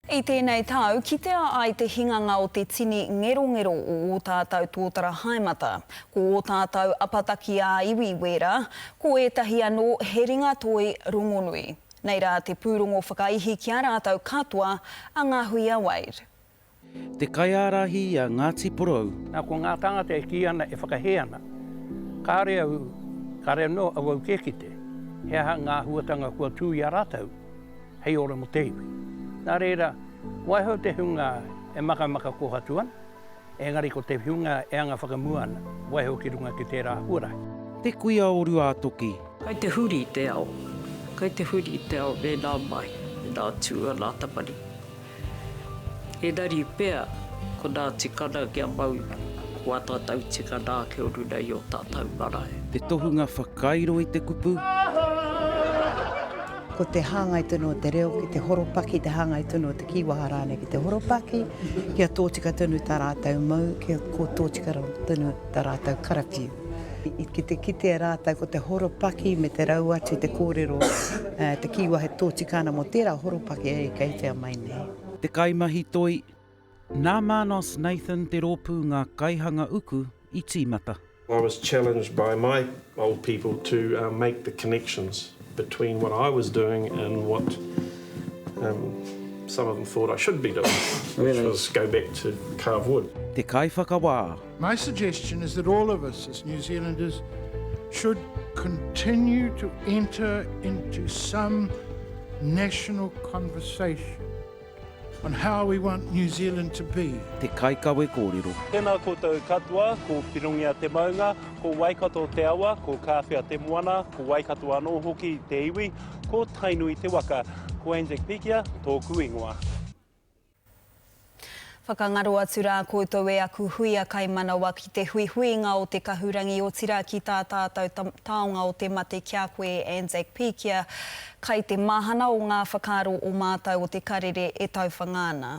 I tēnei tau, kitea ai te hinganga o te tini ngerongero o ō tātou tōtara haemata. Ko ō tātou apataki ā-iwi wērā, ko ētahi anō he ringa toi rongonui. Nei rā te pūrongo whakaihi ki a rātou katoa a Ngāhuia Wade. Te kaiārahi i a Ngāti Porou. Nā, ko ngā tāngata e kī ana, e whakahē ana, kāore au, kāore anō au au kē kite he aha ngā āhuatanga kua tū i a rātou hei ora mō te iwi. Nā reira, waiho te hunga e makamaka kōhatu ana, engari ko te hunga e anga whakamua ana, waiho ki runga ki tērā huarahi. Te kuia o Ruātoki. Kai te huri te ao. Kai te huri te ao me nā mahi, me nā tū a nā tamariki. Engari pea, ko nā tikana kia mau ko a tātou tikana ake o runa i o tātou marae. Te tohunga whakairo i te kupu. Ko te hāngai tonu o te reo ki te horopaki, te hāngai tonu o te kīwaha rānei ki te horopaki, kia tōtika tonu tā rātou mau, kia ko tōtika tonu tā rātou karawhiu. Ki te kitea rātou ko te horopaki me te rau atu te kōrero, te kīwaha e tōtika ana mō tērā horopaki e kei whea mai nei. Te kaimahi toi, Nā Manos Nathan te rōpū Ngā Kaihanga Uku i tīmata. I was challenged by my old people to make the connections between what I was doing and what some of them thought I should be doing, which was go back to carve wood. Te kaiwhakawā. My suggestion is that all of us as New Zealanders should continue to enter into some national conversation on how we want New Zealand to be. Te kaikawe kōrero. Tēnā koutou katoa, ko Pirongia te maunga, ko Waikato te awa, ko Kāwhia te moana, ko Waikato anō hoki te iwi, ko Tainui te waka. Ko Anzac Pikia tōku ingoa. Whakangaro atu rā koutou e aku huia kaimanawa ki te huihuinga o te kahurangi otirā ki tā tātou taonga o te mate ki a koe e Anzac Pikia kai te mahana o ngā whakaaro o mātou o te karere e tauwhanga ana.